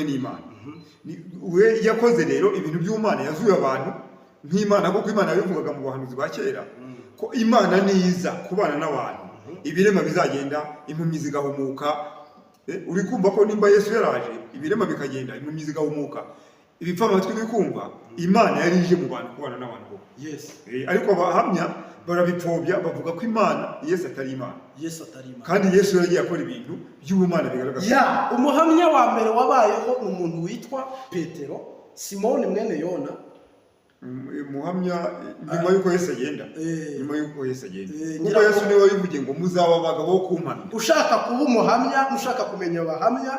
N'Imana. We yakoze rero ibintu by'Imana, yazuye abantu nk'Imana, kuko Imana yabivugaga mu buhanuzi bwa kera ko Imana niza kubana n'abantu, ibirema bizagenda, impumyi zigahumuka. Uri kumva ko nimba Yesu yaraje, ibirema bikagenda, impumyi zigahumuka, ibipfamatwi bikumva, Imana yari ije mu bantu kubana n'abantu koko. Ariko abahamya barabipfobya, bavuga ko Imana Yesu atari Imana. Yesu atari Imana. Kandi Yesu yaragiye akora ibintu by'ubumana bigaragaza. Ya, umuhamya wa mbere wabayeho ni umuntu witwa Petero, Simoni mwene Yona. Umuhamya nyuma y'uko Yesu agenda. Nyuma y'uko Yesu agenda, kuko Yesu niwe wabivugiye ngo muzaba abagabo bo kumpamya. Ushaka kuba umuhamya, ushaka kumenya abahamya,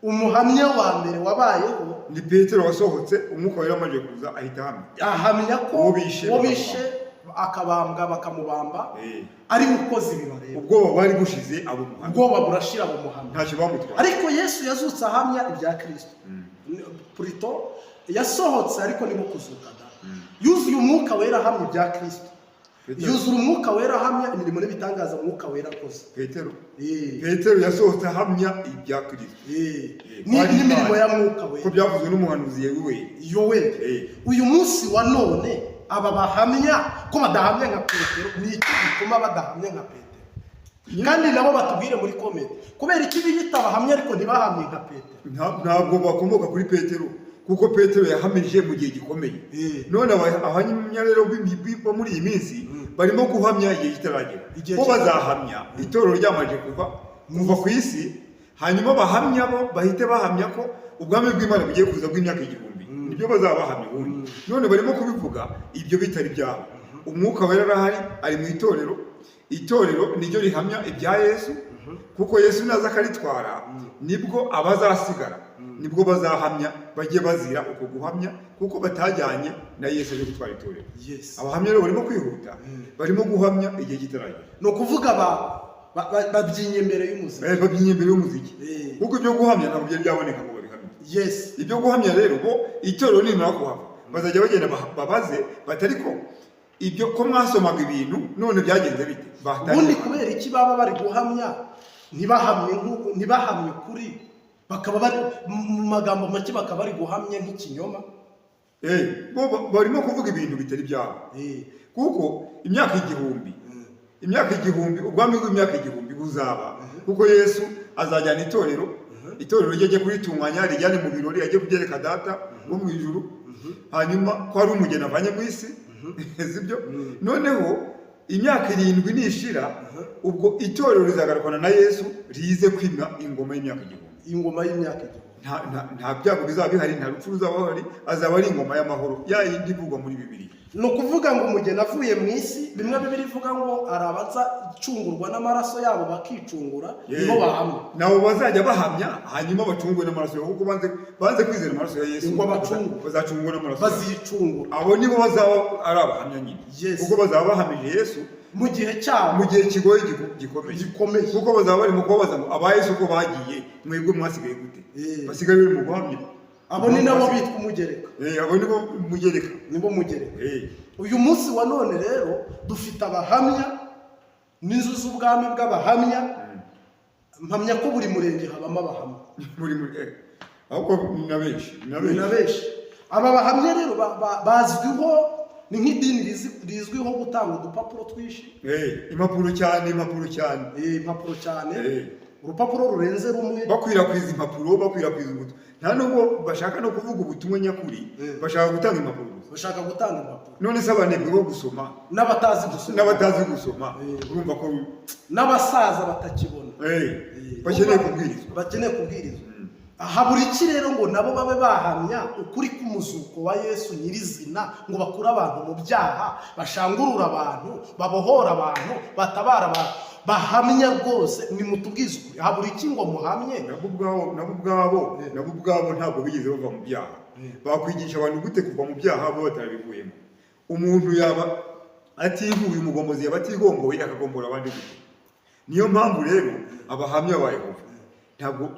umuhamya wa mbere wabayeho ni Petero wasohotse Umwuka Wera amaze kuza, ahita ahamya. Ahamya ko uwo bishe uwo bishe akabambwa, bakamubamba, ari ukoze ibi bareba. Ubwoba bwari bushize, abo muhamya. Ubwoba burashira mu muhamya. Ntacyo bamutwaye. Ariko Yesu yazutse ahamya ibya Kirisito. Purito yasohotse, ariko nimo kuzuka da yuzuye Umwuka Wera ahamya ibya Kirisito. Petero. Yuzura Umwuka Wera ahamya imirimo n'ibitangaza Umwuka Wera akoze. Petero. Petero yasohotse ahamya ibya Kirisito. Ko ari N'imirimo Imana. ya Mwuka Ko Wera. byavuzwe n'umuhanuzi Yoweli. Yoweli. Uyu munsi wa none aba bahamya ko badahamya nka Petero, ni iki gituma badahamya nka Petero? Kandi nabo batubwire muri comment kubera iki biyita abahamya ariko ntibahamye nka Petero. Ntabwo bakomoka kuri Petero, kuko Petero yahamije mu gihe gikomeye. None abahamya rero bo muri iyi minsi barimo guhamya igihe kitaragera. Igihe Bo kitaragera. bazahamya itorero ryamaze kuva ku isi, hanyuma bahamya bo bahite bahamya ko ubwami bw'Imana bugiye kuza bw'imyaka 1000. Nibyo bazaba bahamya ubundi. None barimo kubivuga ibyo bitari byabo. Umwuka Wera arahari, ari mu itorero. Itorero niryo rihamya ibya Yesu, kuko Yesu naza akaritwara, nibwo abazasigara nibwo bazahamya, bajye bazira uko guhamya, kuko batajyanye na Yesu aje gutwara itorero. Abahamya rero barimo kwihuta, barimo guhamya igihe kitaragera. Ni ukuvuga babyinnye imbere y'umuziki. Babyinnye imbere y'umuziki. Kuko ibyo guhamya ntabwo byari byaboneka ngo babihamye. Ibyo guhamya rero, bo itorero nimara kuhava bazajya bagenda babaze bati: "Ariko ibyo ko mwasomaga ibintu, none byagenze bite?" Batangiye. Ubundi kubera iki baba bari guhamya ntibahamye nk'uko, ntibahamye ukuri, bakaba bari mu magambo make bakaba bari guhamya nk'ikinyoma? Bo barimo kuvuga ibintu bitari byabo. Kuko imyaka 1000, imyaka 1000, ubwami bw'imyaka 1000 buzaba, kuko Yesu azajyana itorero, itorero rye ajye kuritunganya, rijyane mu birori, ajye kubyereka Data wo mu ijuru, hanyuma ko ari umugeni avanye mu isi, sibyo? Noneho imyaka 7 nishira, ubwo itorero rizagarukana na Yesu rize kwima ingoma y'imyaka 1000. Ingoma y'imyaka 1000. Nta byago bizaba bihari, nta rupfu ruzaba ruhari, azaba ari ingoma y'amahoro ya yindi ivugwa muri Bibiliya. Ni ukuvuga ngo umugeni avuye mu isi, bimwe Bibiri ivuga ngo arabaza icungurwa n'amaraso yabo bakicungura, nibo bahamya. Nabo bazajya bahamya, hanyuma bacungwe n'amaraso yawe, kuko banze kwizera amaraso ya Yesu. Ngo abacungure. Bazacungwa n'amaraso yawe. Bazicungura. Abo nibo bazaba ari abahamya nyine. Kuko bazaba bahamije Yesu mu gihe cyabo, mu gihe kigoye, gikomeye. Gikomeye. Kuko bazaba barimo kubabaza ngo: "Aba Yesu ko bagiye, mwebwe mwasigaye gute?" Basigaye bari mu guhamya. Abo ni nabo bitwa umugereka. Abo nibo mugereka. Nibo mugereka. Uyu munsi wa none rero dufite abahamya n'inzu z'ubwami bw'abahamya. Mpamya ko buri murenge habamo abahamya. Muri ahubwo ni na benshi, ni na Ni na benshi. benshi. Aba bahamya rero bazwiho, ni nk'idini rizwiho gutanga udupapuro twinshi. Impapuro cyane, impapuro cyane. Impapuro cyane, urupapuro rurenze rumwe. Bakwirakwiza impapuro, bakwirakwiza ubutumwa. Nta nubwo bashaka no kuvuga ubutumwa nyakuri. Bashaka gutanga impapuro gusa. Bashaka gutanga impapuro. None se abanebwe bo gusoma n'abatazi gusoma, n'abatazi gusoma, urumva ko n'abasaza batakibona, bakeneye kubwirizwa. Bakeneye kubwirizwa. Habura iki rero ngo nabo babe bahamya ukuri k'umuzuko wa Yesu nyirizina, ngo bakure abantu mu byaha, bashangurure abantu, babohore abantu, batabara abantu, bahamya rwose? Nimutubwize ukuri, habura iki ngo muhamye? Nabo ubwabo nabo ubwabo ntabwo bigeze bava mu byaha. Bakwigisha abantu gute kuva mu byaha bo batarabivuyemo? Umuntu yaba ativuye, umugombozi yaba atigomboye, akagombora abandi gute? Niyo mpamvu rero abahamya ba Yehova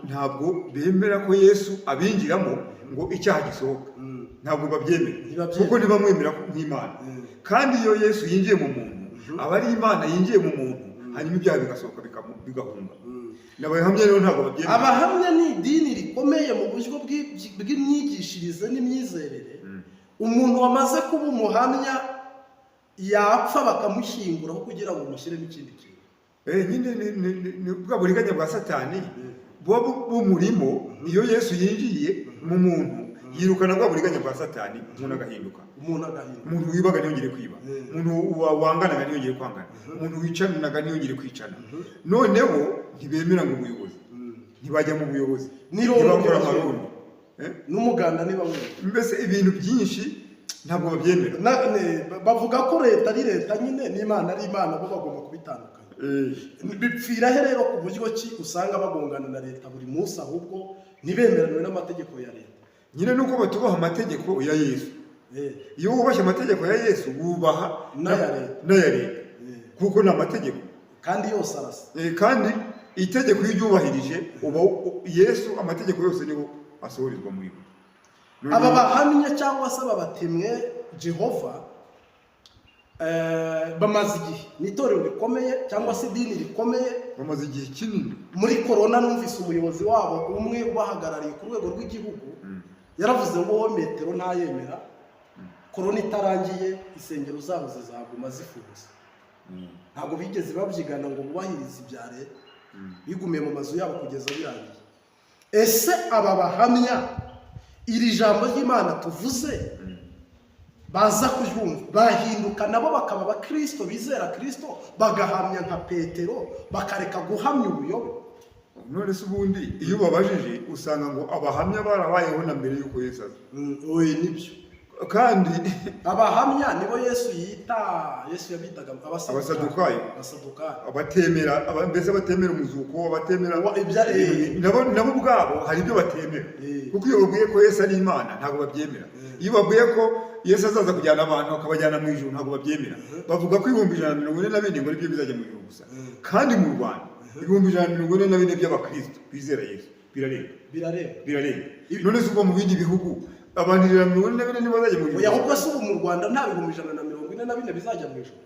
ntabwo bemera ko Yesu abinjiramo ngo icyaha gisohoka. Ntabwo babyemera. Ntibabyemera. Kuko ntibamwemera nk'Imana. Kandi iyo Yesu yinjiye mu muntu, aba ari Imana yinjiye mu muntu, hanyuma ibyaha bigasohoka, bigahunga. N'abahamya rero ntabwo babyemera. Abahamya ni idini rikomeye mu buryo bw'imyigishirize n'imyizerere. Umuntu wamaze kuba umuhamya yapfa bakamushyinguraho kugira ngo umushyiremo ikindi kintu. Nyine ni bwa buriganya bwa Satani buba bumurimo. Iyo Yesu yinjiye mu muntu, yirukana bwa buriganya bwa Satani, umuntu agahinduka. Umuntu agahinduka. Umuntu wibaga ntiyongere kwiba, umuntu wanganaga ntiyongere kwangana, umuntu wicanaga ntiyongere kwicana. Noneho ntibemera ngo ubuyobozi, ntibajya mu buyobozi, N'irondo ntibakora ntibabyemera. amarondo. N'umuganda niba wemera. Mbese ibintu byinshi ntabwo babyemera. Bavuga ko leta ari leta nyine, n'Imana ari Imana, bo bagomba kubitandukanya. Bipfira he rero, ku buryo ki usanga bagongana na leta buri munsi, ahubwo ntibemeranwe n'amategeko ya leta? Nyine nuko batubaha amategeko ya Yesu. Iyo wubashye amategeko ya Yesu, wubaha n'aya leta. N'aya leta, kuko ni amategeko. Kandi yose arasa. Kandi itegeko iyo uryubahirije, uba Yesu, amategeko yose niho asohorezwa muri we. Aba bahamya cyangwa se aba batemwe Jehova bamaze igihe, ni itorero rikomeye cyangwa se idini rikomeye. Bamaze igihe kinini. Muri korona numvise umuyobozi wabo umwe ubahagarariye ku rwego rw'igihugu yaravuze ngo wowe metero ntayemera, korona itarangiye insengero zabo zizaguma zifunze. Ntabwo bigeze babyigana ngo bubahirize ibya leta, bigumiye mu mazu yabo kugeza birangiye. Ese aba bahamya iri jambo ry'Imana tuvuze, baza kuryumva bahinduka nabo bakaba abakirisito bizera Kirisito, bagahamya nka Petero, bakareka guhamya ubuyobe? None se ubundi iyo ubabajije, usanga ngo abahamya barabayeho na mbere y'uko Yesu aza. Oye, nibyo. Kandi Abahamya nibo Yesu yita, Yesu yabitaga Abasadukayo. Abasadukayo. Abatemera mbese batemera umuzuko, abatemera nabo ubwabo hari ibyo batemera. Kuko iyo babwiye ko Yesu ari Imana, ntabwo babyemera. Iyo babwiye ko Yesu azaza kujyana abantu akabajyana mu ijuru, ntabwo babyemera. Bavuga ko 144,000 ngo aribyo bizajya mu ijuru gusa. Kandi mu Rwanda 144,000 by'abakristo bizera Yesu birarenga. Birarenga. Birarenga. None se ubwo mu bindi bihugu abantu 144 ntibazajya mu ijuru? Oya, ahubwo se ubu mu Rwanda nta 144,000 bizajya mu ijuru?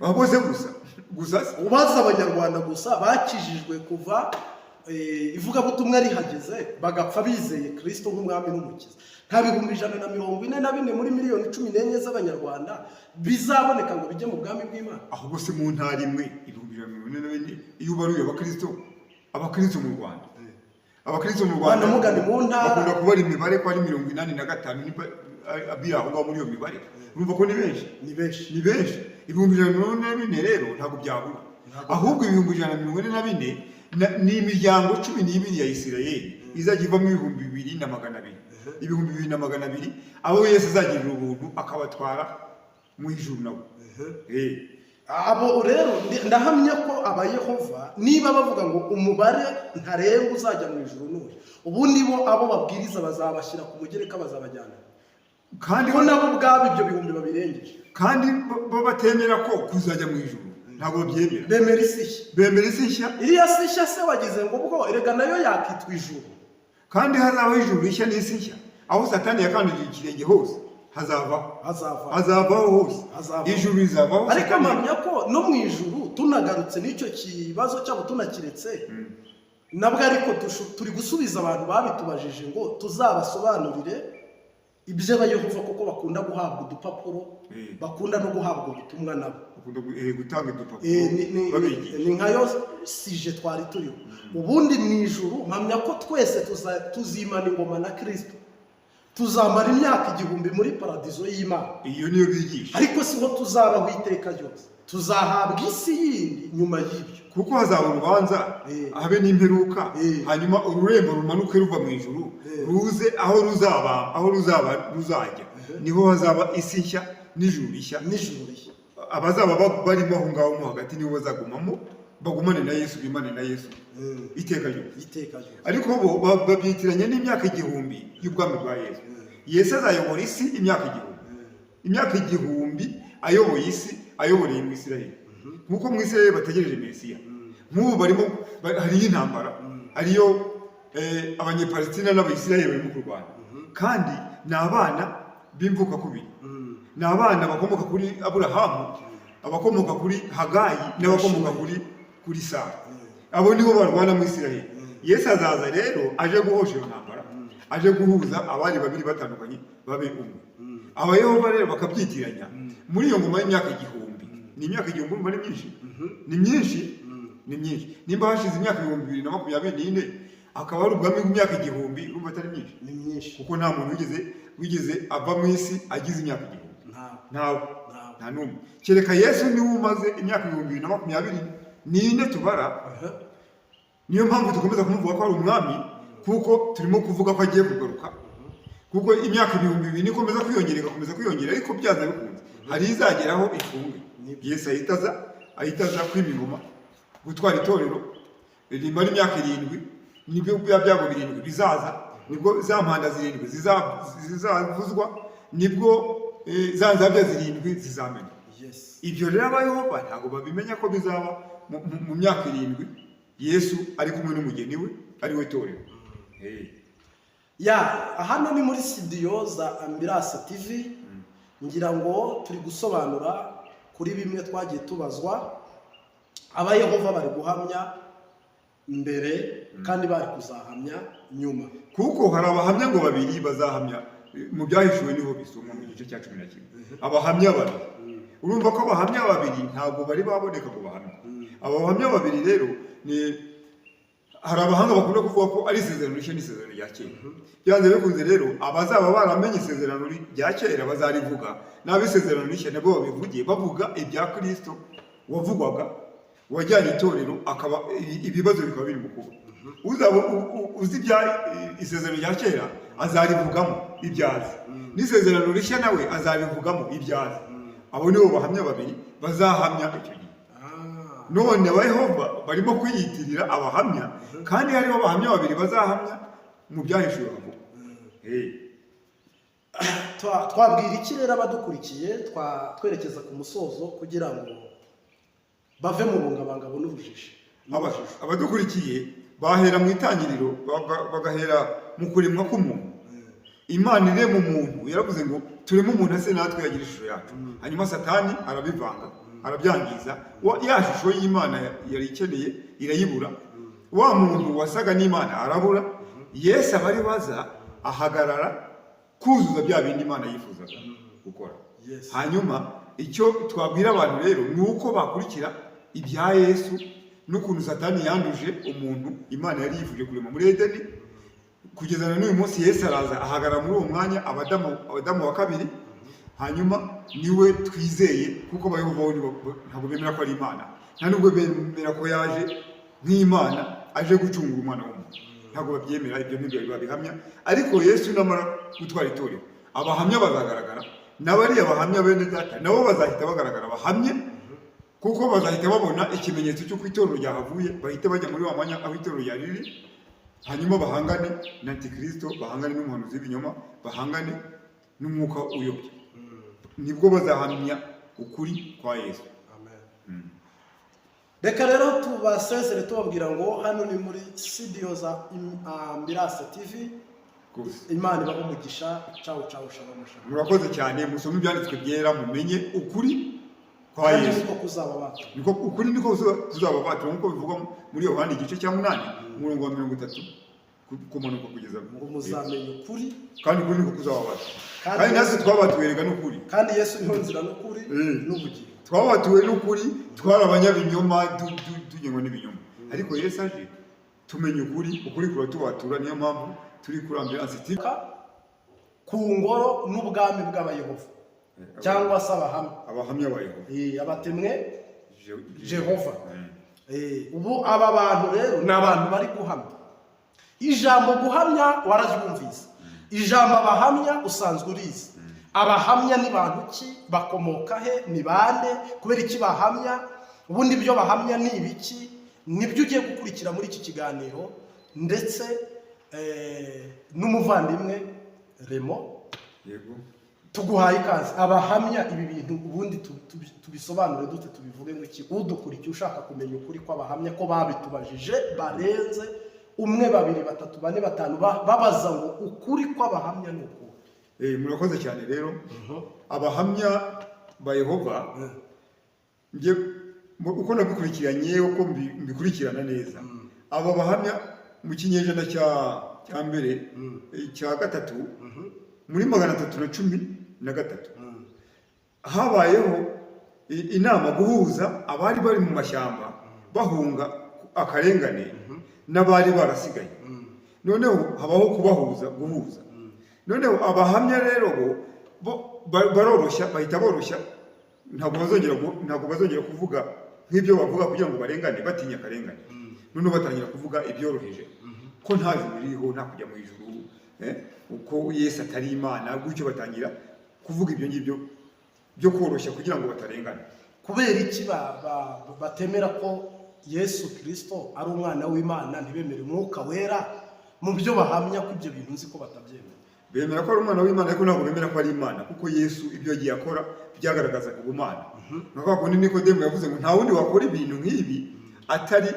Abo bose gusa gusa se? Ubaza Abanyarwanda gusa bakijijwe kuva ivugabutumwa rihageze, bagapfa bizeye Kirisito nk'umwami n'umukiza, nta 144,000 muri miliyoni 14 z'Abanyarwanda bizaboneka ngo bijye mu bwami bw'Imana? Ahubwo se mu ntara imwe 144,000, iyo ubaruye abakristo mu Rwanda, abakristo mu Rwanda Banamugane mu ntara. Bakunda kubara imibare ko ari 85, niba biri aho ngaho muri iyo mibare, urumva ko ni benshi. Ni benshi. Ni benshi. 144,000 rero ntabwo byabura. Ahubwo 144,000 ni imiryango 12 ya Isirayeli izajya ivamo 2,200, 2,200 abo Yesu azagirira ubuntu akabatwara mu ijuru nabo. Abo rero ndahamya ko Abayehova niba bavuga ngo umubare ntarengwa uzajya mu ijuru n'uyu, ubundi bo abo babwiriza bazabashyira ku mugereka, bazabajyana Kandi ko nabo ubwabo ibyo bihumbi babirengeje. Kandi bo batemera ko kuzajya mu ijuru, ntabwo babyemera. Bemera isi nshya. Bemera isi nshya. Iriya si nshya se wagize ngo ubwo erega nayo yakitwa ijuru? Kandi hazabaho ijuru rishya n'isi nshya, aho Satani yakandagiye ikirenge hose hazavaho. Hazava. Hazavaho hose. Hazavaho. Ijuru rizavaho. Ariko Satani- mpamya ko no mu ijuru, tunagarutse n'icyo kibazo cyabo tunakiretse nabwo, ariko turi gusubiza abantu babitubajije ngo tuzabasobanurire iby'Abayehova, kuko bakunda guhabwa udupapuro, bakunda no guhabwa ubutumwa nabo. Bakunda gutanga udupapuro babigisha. Ni nkayo sujet twari turiho. Ubundi mu ijuru mpamya ko twese tuzimana ingoma na Kirisito, tuzamara imyaka 1000 muri paradizo y'Imana. Iyo niyo bigisha. Ariko siho tuzabaho iteka ryose, tuzahabwa isi yindi nyuma y'ibyo. Kuko hazaba urubanza, habe n'imperuka, hanyuma ururembo rumanuke ruva mu ijuru, ruze aho ruzaba, aho ruzaba ruzajya niho hazaba isi nshya n'ijuru rishya. N'ijuru rishya. Abazaba barimo aho ngaho mo hagati nibo bazagumamo, bagumane na Yesu, bimane na Yesu iteka ryose. Iteka ryose. Ariko bo babyitiranya n'imyaka 1000 y'ubwami bwa Yesu. Yesu azayobora isi imyaka 1000, imyaka 1000 ayoboye isi, ayoboreye mu Isirayeli, nk'uko mu Isirayeli bategereje Mesiya. Nk'ubu barimo hariyo intambara, hariyo Abanyepalestina n'Abayisirayeli barimo kurwana, kandi ni abana b'imvukakubiri, ni abana bakomoka kuri Aburahamu, abakomoka kuri Hagayi n'abakomoka kuri Sara. Abo nibo barwana mu Isiraheli. Yesu azaza rero aje guhosha iyo ntambara, aje guhuza abari babiri batandukanye babe umwe. Abayehova rero bakabyitiranya muri iyo ngoma y'imyaka 1000. Ni imyaka 1000, urumva ni myinshi, ni myinshi, ni myinshi. Nimba hashize imyaka 2024, akaba ari ubwami bw'imyaka 1000, urumva atari myinshi? Ni myinshi. Kuko nta muntu wigeze ava mu isi agize imyaka 1000. Ntawe. Ntawe. Ntawe. Nta n'umwe kereka Yesu, niwe umaze imyaka 2024 tubara. Niyo mpamvu dukomeza kumuvuga ko ari umwami, kuko turimo kuvuga ko agiye kugaruka, kuko imyaka 2000 nikomeza kwiyongera, igakomeza kwiyongera, ariko byanze bikunze hari izageraho ifunge. Yesu ahita aza kwima ingoma, gutwara itorero rimara imyaka 7. Nibwo bya byago birindwi bizaza, nibwo za mpanda zirindwi zizavuzwa, nibwo za nzabya zirindwi zizamena. Ibyo rero Abayehova ntabwo babimenya ko bizaba mu myaka 7 Yesu ari kumwe n'umugeni we, ari we torero. Ya, hano ni muri studio za Ambulance TV. Ngira ngo turi gusobanura kuri bimwe twagiye tubazwa. Abayehova bari guhamya mbere kandi bari kuzahamya nyuma. Kuko hari abahamya ngo babiri bazahamya, mu Byahishuwe niho bisomwa mu gice cya 11, abahamya babiri. Urumva ko abahamya babiri ntabwo bari baboneka ngo bahamye. Abo bahamya babiri rero ni, hari abahanga bakunda kuvuga ko ari isezerano rishya n'isezerano rya kera. Byanze bikunze rero abazaba baramenye isezerano rya kera bazarivuga, n'ab'isezerano rishya nabo babivugiye, bavuga ibya Kristo wavugwaga, wajyanye itorero, akaba ibibazo bikaba biri mu kuba. Uzaba uzi ibya isezerano rya kera azarivugamo ibyazi, n'isezerano rishya nawe azabivugamo ibyazi. Abo nibo bahamya babiri bazahamya icyo gihe. None Abayehova barimo kwiyitirira abahamya kandi hariho abahamya babiri bazahamya mu Byahishuwe bavuga. Twabwira iki rero abadukurikiye, twerekeza ku musozo, kugira ngo bave mu bungabangabo n'ubujiji? Abadukurikiye bahera mu itangiriro, bagahera mu kuremwa k'umuntu. Imana irema umuntu yaravuze ngo tureme umuntu ase natwe, yagira ishusho yacu. Hanyuma Satani arabivanga, arabyangiza. Ya shusho y'Imana yari ikeneye irayibura, wa muntu wasaga n'Imana arabura. Yesu aba ari baza ahagarara kuzuza bya bindi Imana yifuzaga gukora. Hanyuma icyo twabwira abantu rero ni uko bakurikira ibya Yesu n'ukuntu Satani yanduje umuntu Imana yari yifuje kurema muri Edeni. Kugeza na n'uyu munsi Yesu araza ahagarara muri uwo mwanya, Adamu wa kabiri. Hanyuma niwe twizeye, kuko Abayehova bo ntabwo bemera ko ari Imana, nta nubwo bemera ko yaje nk'Imana aje gucungura umwana w'umuntu. Ntabwo babyemera ibyo, ntibyo babihamya. Ariko Yesu namara gutwara itorero, abahamya bazagaragara, n'abariya bahamya bene data nabo bazahita bagaragara bahamye, kuko bazahita babona ikimenyetso cy'uko itorero ryahavuye, bahita bajya muri wa mwanya aho itorero ryari riri, hanyuma bahangane na Antikristo, bahangane n'umuhanuzi w'ibinyoma, bahangane n'umwuka uyobya. Nibwo bazahamya ukuri kwa Yesu. Amen. Reka rero tubasezere tubabwira ngo hano ni muri studio za Ambulance TV. Rwose. Imana ibahe umugisha. Cawu cawu, shalom shalom. Murakoze cyane. Musome ibyanditswe byera, mumenye ukuri kwa Kandi Yesu. niko kuzaba bacu. Niko ukuri, niko tuzaba bacu, nk'uko bivugwa muri Yohani igice cya 8, umurongo wa 30 kumanuka kugeza Ngo muzamenya ukuri. Kandi ukuri niko kuzaba bacu. Kandi Kandi natwe twabatuwe n'ukuri. Kandi Yesu niho nzira n'ukuri n'ubugingo. Twabatuwe n'ukuri. Twari abanyabinyoma, tugengwa n'ibinyoma, ariko Yesu aje tumenya ukuri, ukuri kuratubatura. Niyo mpamvu turi kuri Ambulance TV. Ku ngoro n'ubwami bw'Abayehova cyangwa se abahamya. Abahamya ba Yehova. Abatemwe Jehova. Ubu aba bantu rero ni abantu bari guhamya. Ijambo guhamya wararyumvise, ijambo abahamya usanzwe urizi. Abahamya ni bantu ki? Bakomoka he? Ni bande? Kubera iki bahamya? Ubundi ibyo bahamya ni ibiki? Nibyo ugiye gukurikira muri iki kiganiro, ndetse n'umuvandimwe Remo. Yego. Tuguhaye ikaze. Abahamya, ibi bintu ubundi tubisobanure dute? Tubivuge ngo iki? Udukurikiye ushaka kumenya ukuri kw'abahamya, ko babitubajije barenze umwe, babiri, batatu, bane, batanu, babaza ngo ukuri kw'abahamya ni ukuhe? Murakoze cyane rero. Abahamya ba Yehova, njye Uko nabikurikiranye, uko mbikurikirana neza, aba bahamya mu kinyejana cya mbere, cya gatatu, muri 313, habayeho inama guhuza abari bari mu mashyamba bahunga akarengane n'abari barasigaye. Noneho habaho kubahuza, guhuza. Noneho abahamya rero bo baroroshya, bahita boroshya, ntabwo bazongera kuvuga nk'ibyo bavuga kugira ngo barengane, batinya akarengane. Noneho batangira kuvuga ibyoroheje, ko nta juru ririho, nta kujya mu ijuru, uko Yesu atari Imana, gutyo batangira kuvuga ibyo ngibyo byo koroshya kugira ngo batarengana. Kubera iki batemera ko Yesu Kirisito ari umwana w'Imana, ntibemere Umwuka Wera mu byo bahamya, ko ibyo bintu nzi ko batabyemera? Bemera ko ari umwana w'Imana, ariko ntabwo bemera ko ari Imana, kuko Yesu ibyo yagiye akora byagaragazaga ubumana. Nka kwa kundi Nikodemu yavuze ngo nta wundi wakora ibintu nk'ibi atari